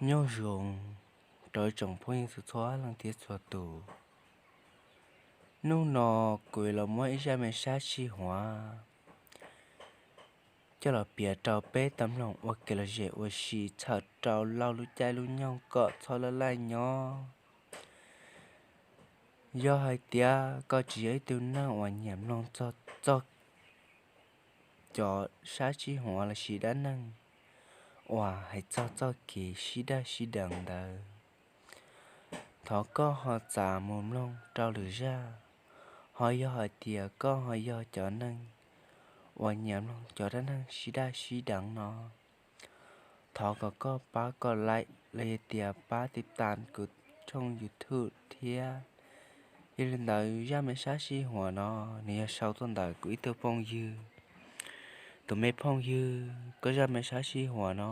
Nyob zoo rau ib tsoom phooj ywg txhua leej thiab txhua tus. Hnub no kuv los muab ib zaj me sab sij huav coj los piav rau peb tau mloog ua kev lom zem ua si txhawm rau laug lub caij lub nyoog kom txhob laj laj nyob. Yog hais tias koj tsis yog ib tug neeg uas nyiam mloog txog txoj cov sab sij huav lossis dab neeg uas hais txog txoj kev sib daj sib deev ntawd, thov koj ho txav mus mloog rau lwm zaj. Ho yog hais tias koj ho yog cov neeg uas nyiam mloog cov dab neeg sib daj sib deev no, thov kom koj pab koj like los yog tias pab tiv tas kuv tshooj YouTube thiab. Yog li ntawd zaj me sab sij huav no nws yog sau tuaj ntawm kuv ib tug phooj ywg. Tus me phooj ywg, koj zaj me sab sij huav no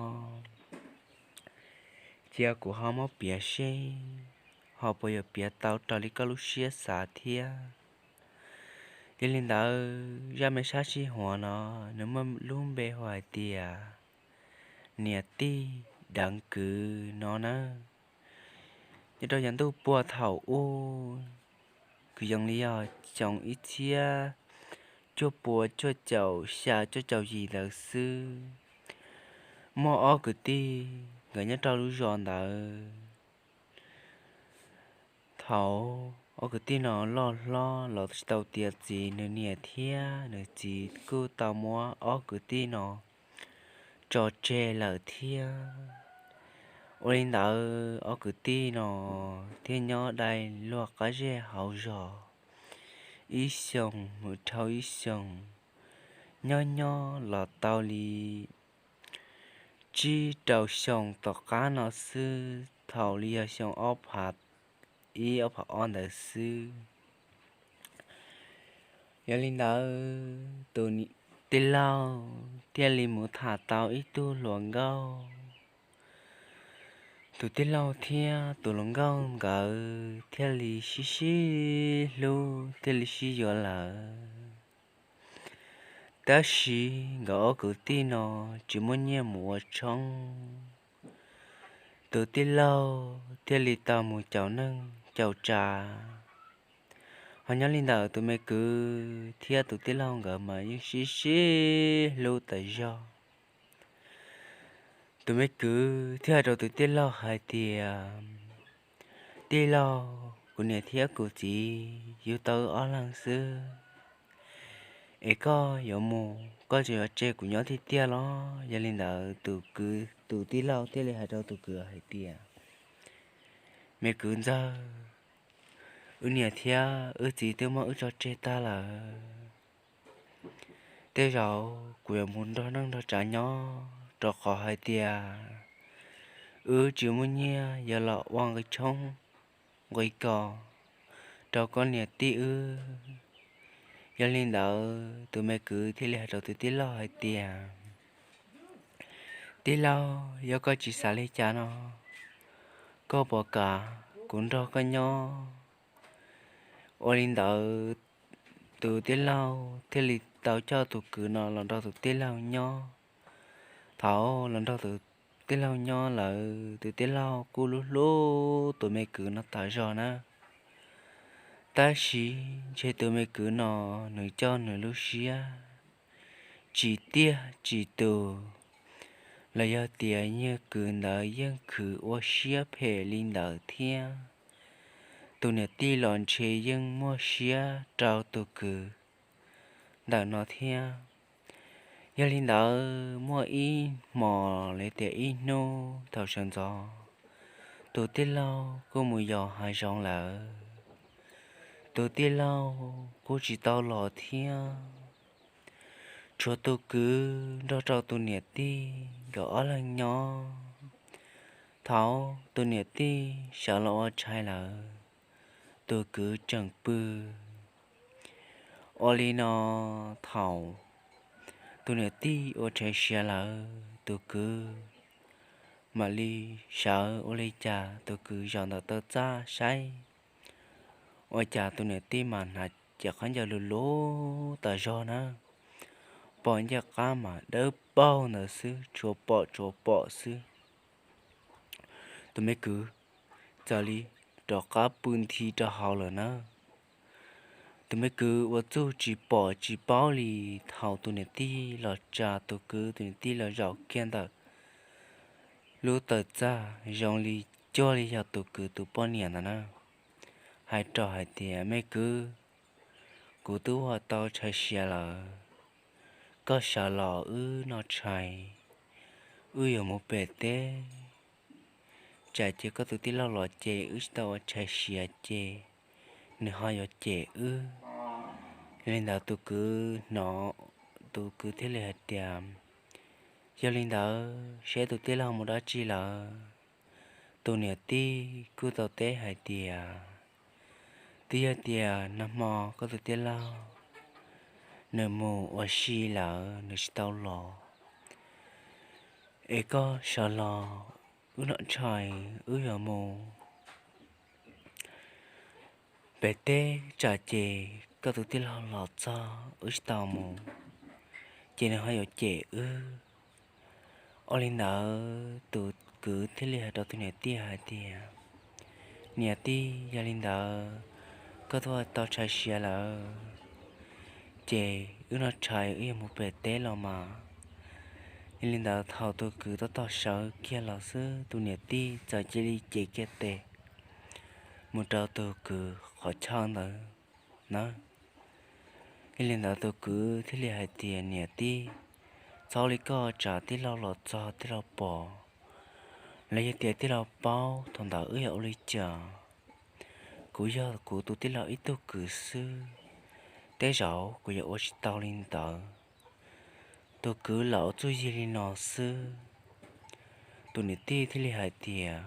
cia kuv ho muab piav seb ho puas yuav piav tau raws li koj lub siab xav thiab. Yog li ntawd zaj me sab sij huav no nws muaj lub npe hu hais tias niam tij deev kwv no nawb. Nyob rau yav ntuj puag thaum ub, kwv yees li yog xyoo ib txhiab cuaj pua cuaj caum xya cuaj caum yim ntawd xwb, muaj ob kwv tij nkawd nyob rau lub zos ntawd. Thaum ob kwv tij no loj hlob los tsis tau tiav txiv, nws niam thiab nws txiv kuj tau muab ob kwv tij no tso tseg lawm thiab. Ua li ntawd ob kwv tij no thiaj nyob dai luag qab zej hauv zos ib xyoos mus dhau ib xyoos, nyob nyob los tau li tsib rau xyoo tom qab no xwb, thaum li yog xyoo ob phav ib ob phav ob ntawd xwb. Yog li ntawd tus tij laug thiaj li mus tham tau ib tug hluas nkauj. Tus tij laug thiab tus hluas nkauj nkawd thiaj li sib sib hlub thiaj li sib yuav lawm. Tab sis nkawd ob kwv tij no tsis muaj nyiaj mus ua tshoob, tus tij laug thiaj li tau mus caum neej caum tsav. Ho nyob li ntawd tus me kwv thiab tus tij laug nkawd mas yeej sib sib hlub tas zog. Tus me kwv thiaj hais rau tus tij laug hais tias, Tij laug, kuv niam thiab kuv txiv yug tau ob leeg xwb, es koj yuav mus koj tseem yuav tseg kuv nyob tiag tiag los? Yog li ntawd tus kwv, tus tij laug thiaj li hais rau tus kwv hais tias, Me kwv ntxawg, wb niam thiab wb txiv twb muab wb tso tseg tag lawm. Tej zaum kuv yuav mus nrog neej nrog tsav nyob rau qhov hais tias wb tsis muaj nyiaj yuav los ua nqi tshoob nqi kos rau koj niam tij wb. Yog li ntawd tus me kwv thiaj li hais rau tus tij laug hais tias, Tij laug, yog koj tsis xav li cas no, koj puas kam kuv nrog koj nyob? Ua li ntawd tus tij laug thiaj li tau coj tus kwv no los nrog tus tij laug nyob. Thaum los nrog tus tij laug nyob lawm, tus tij laug kuj hlub hlub tus me kwv no tas zog na. Tab sis ntshe tus me kwv no nws coj nws lub siab tsis tiaj tsis tus, los yog tias yawg kwv ntawd yeej khwv ua siab phem li ntawd thiab. Tus niam tij los ntshe yeej muaj siab rau tus kwv ntawm no thiab. Yog li ntawd muaj ib hmos li tias ib hnub thaum sawv ntxov, tus tij laug kuj mus yos hav zoov lawm. Tus tij laug kuj tsis tau los thiab, tshuav tus kwv nrog rau tus niam tij nkawd ob leeg nyob. Thaum tus niam tij sawv los ua tshais lawm, tus kwv tseem pw. Ua li no, thaum tus niam tij ua tshais siav lawm, tus kwv mam li sawv ua li cas tus kwv zaum ntawm taw txaj saib, ua cas tus niam tij mas hnav cev khaub ncaws lus lus tas zog na, pom ncej qab mas dawb paug ntawd xwb, tshuav pom tshuav pom xwb. Tus me kwv txawm li rov qab pw nthi rau hauv lawm na. Tus me kwv ua txuj tsis pom tsis paub li thaum tus niam tij los tsa tus kwv, tus niam tij los zaum kiag ntawm lub tawm txaj zoo li cuag li yog tus kwv tus poj niam ntawd na, hais rau hais tias, Me kwv, kuv twb ua tau tshais siav lawm, koj sawv los wb noj tshais, wb yuav mus pem teb. Tsam ces koj tus tij laug los ces wb tsis tau ua tshais siav ces nws ho yuav cem wb. Yog li ntawd tus kwv hnov, tus kwv thiaj li hais tias, Yog li ntawd seb tus tij laug mus dab tsi lawm? Tus niam tij kuj tau teb hais tias, Twb yog tias nag hmo koj tus tij laug nws mus ua si lawm nws tsis tau los, es koj sawv los wb noj tshais, wb yuav mus pem teb, tsam ces koj tus tij laug los txog wb tsis tau mus ces nws ho yuav cem wb. Ua li ntawd tus kwv thiaj li hais rau tus niam tij hais tias, Niam tij, yog li ntawd koj twb ua tau tshais siav lawm ces wb noj tshais wb yuav mus pem teb los mas. Yog li ntawd thaum tus kwv tab tom sawv kiag los xwb tus niam tij txawm cia li cev kiag tes mus rau tus kwv qhov chaw ntawd na. Yog li ntawd tus kwv thiaj li hais tias, Niam tij, txhob li koj, tsam tij laug los txog tij laug pom los yog tias tij laug paub thaum ntawd wb yuav ua li cas. Kuv yog kuv tus tij laug ib tug kwv xwb, tej zaum kuv yuav ua tsis tau li ntawd. Tus kwv los ua txuj yig li no xwb. Tus niam tij thiaj li hais tias,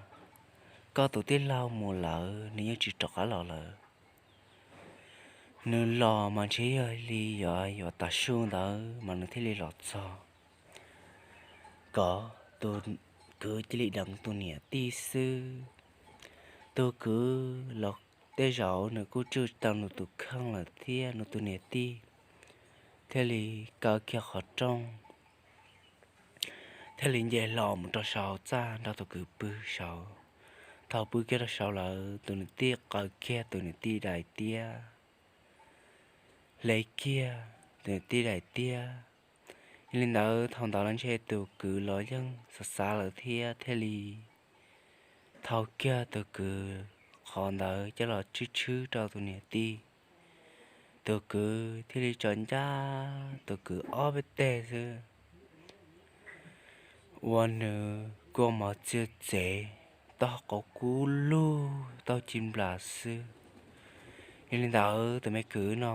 Koj tus tij laug mus lawm nws yeej tsis rov qab los lawm. Nws los mas ntshe yog li yuav yuav tav su ntawd mas nws thiaj li los txog. Koj, tus kwv cia li deev tus niam tij xwb. Tus kwv los tej zaum nws kuj tswj tau nws tus kheej lawm thiab nws tus niam tij thiaj li kaw kiag qhov rooj, thiaj li nce hlo mus rau saum txaj nrog tus kwv pw saud. Thaum pw kiag rau saud lawm tus niam tij qaws kiag tus niam tij daim tiab, hle kiag tus niam tij daim tiab. Yog li ntawd thaum ntawd los ntshe tus kwv los yeej xav xav lawm thiab thiaj li thau kiag tus kwv qhov ntawd coj los tshwb tshwb rau tus niam tij. Tus kwv thiaj li tso ncaj tus kwv ob peb teg xwb, ua nws kua mov txiag txev, taub hau qaum kub lug taub ci nplas xwb. Yog li ntawd tus me kwv no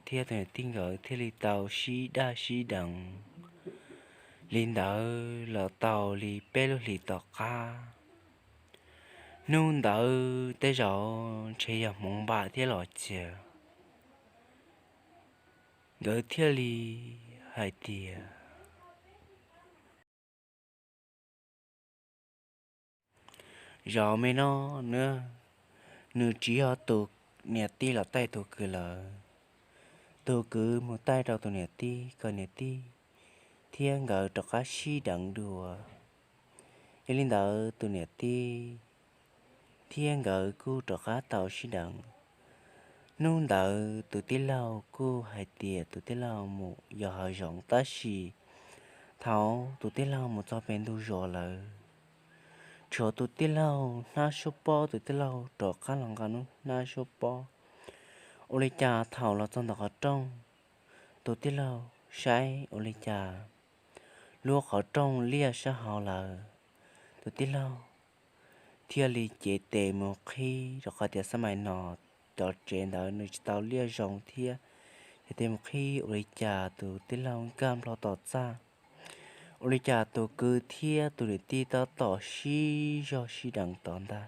thiab tus niam tij nkawd thiaj li tau sib daj sib deev li ntawd los tau li peb lub hlis tom qab. Hnub ntawd tej zaum ntshe yog hmoov npam thiab los cia, nkawd thiaj li hais tias, Zaum me no na, nws tsis yog tus niam tij los taij tus kwv lawm. Tus kwv mus taij rau tus niam tij kom niam tij thiab nkawd rov qab sib deev dua. Yog li ntawd tus niam tij thiab nkawd kuj rov qab tau sib deev. Hnub ntawd tus tij laug kuj hais tias tus tij laug mus yos hav zoov tab sis thaum tus tij laug mus txog pem ntug zos lawm, tshuav tus tij laug hnab suab pob, tus tij laug rov qab los nqa lub hnab suab pob. Ua li cas thaum los txog ntawm qhov rooj, tus tij laug saib ua li cas lub qhov rooj liaj sab hauv lawm. Tus tij laug thiaj li cev tes mus qhib rau qhov tias xab mais no cov tsev ntawd nws tsis tau liaj zoo thiab. Ces tes mus qhib ua li cas tus tij laug nkag nplo tom txaj. Ua li cas tus kwv thiab tus niam tij tab tom sib zog sib deev tod ntag.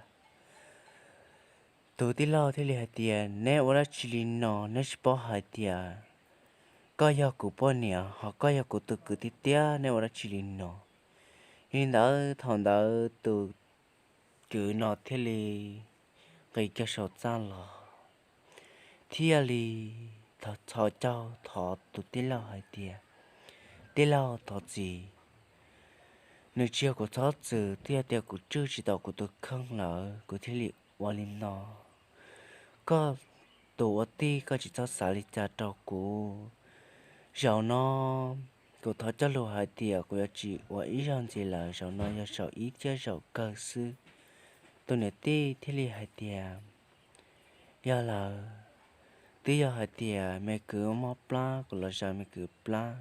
Tus tij laug thiaj li hais tias, Neb ua dab tsi li no? Neb tsis paub hais tias koj yog kuv poj niam ho koj yog kuv tus kwv tiag tiag, neb ua dab tsi li no? Yog li ntawd thaum ntawd tus kwv no thiaj li nqis kiag saum txaj los, thiaj li txhos caug thov tus tij laug hais tias, Tij laug, thov txim, nws tsis yog kuv txhob txwm, twb yog tias kuv tswj tsis tau kuv tus kheej lawm kuv thiaj li ua li no. Koj tus ua tij koj tsis txhob xav li cas rau kuv. Zaum no kuv thov cog lus hais tias kuv yuav tsis ua ib zaug ntxiv lawm, zaum no yog zaum ib thiab zaum kawg xwb. Tus niam tij thiaj li hais tias, yog lawm, twb yog hais tias me kwv mob plab kuv los zam me kwv plab.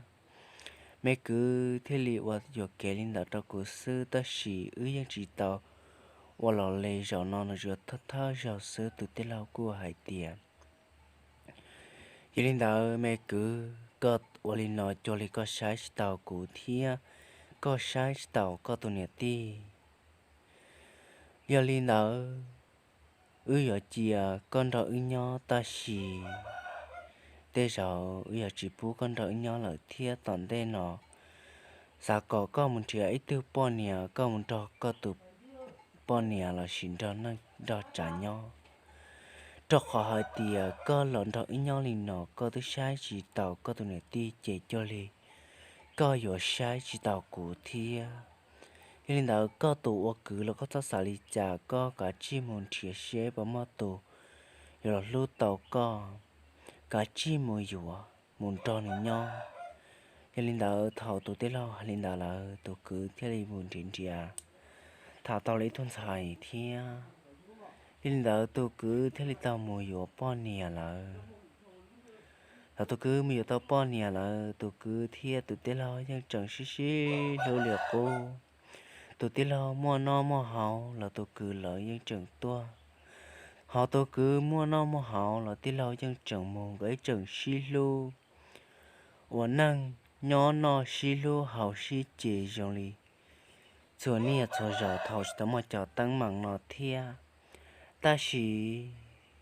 Me kwv thiaj li ua yuam kev li ntawd rau kuv xwb, tab sis wb yeej tsis tau ua los li, zaum no nws tsuas thawj thawj zaug xwb. Tus tij laug kuj hais tias, yog li ntawd me kwv, koj ua li no cuag li koj saib tsis taus kuv thiab koj saib tsis taus koj tus niam tij. Yog li ntawd, wb yuav cia koj nrog wb nyob, tab sis tej zaum wb yuav tsis pub koj nrog wb nyob lawm thiab. Tom ntej no xav kom koj mus nrhiav ib tug poj niam, koj mus nrog koj tus poj niam los sis nrog neej nrog tsav nyob, rau qhov hais tias koj los nrog wb nyob li no koj twb saib tsis taus koj tus niam tij, ces cuag li koj yuav saib tsis taus kuv thiab. Yog li ntawd koj tus ua kwv los koj txhob xav li cas, koj kav tsij mus nrhiav seb puas muaj tus yuav los hlub tau koj, kav tsij mus yuav mus nrog nws nyob. Yog li ntawd thaum tus tij laug hais li ntawd lawm, tus kwv thiaj li mus nrhiav nrhiav, tham tau li ib tug ntxhais thiab. Yog li ntawd tus kwv thiaj li tau mus yuav poj niam lawm. Thaum tus kwv mus yuav tau poj niam lawm, tus kwv thiab tus tij laug yeej tseem sib sib hlub li qub. Tus tij laug muaj noj muaj haus los tus kwv lawv yeej tseem tuaj, ho tus kwv muaj noj muaj haus los tij laug yeej tseem mus, nkawd yeej tseem sib hlub ua neej, nyob noj sib hlub haus sib ces zoo li txhua niaj txhua zaus thaum tsis tau muaj cov teeb meem no thiab. Tab sis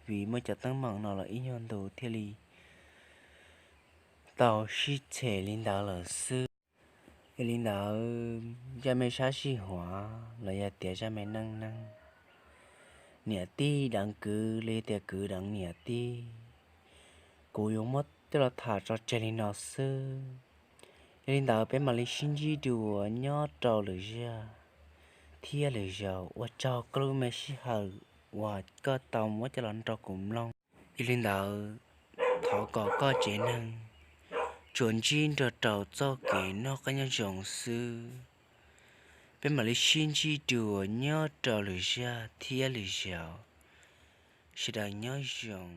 vim muaj cov teeb meem no los ib nyuag ntu thiaj li tau sib tshem li ntawd lawm xwb. Yog li ntawd zaj me sab sij huam los yog tias zaj me neej neeg niam tij deev kwv los yog tias kwv deev niam tij, kuv yuav muab coj los tham tso tseg li no xwb. Yog li ntawd peb mam li sib ntsib dua nyob rau lwm zaj thiab lwm zaus. Ua tsaug koj lub me sij hawm uas koj tau muab coj los nrog kuv mloog. Yog li ntawd thov kom koj tsev neeg tsuas ntsib nrog rau txoj kev noj qab nyob zoo xwb. Peb mam li sib ntsib dua nyob rau lwm zaj thiab lwm zaus. Sawv daws nyob zoo.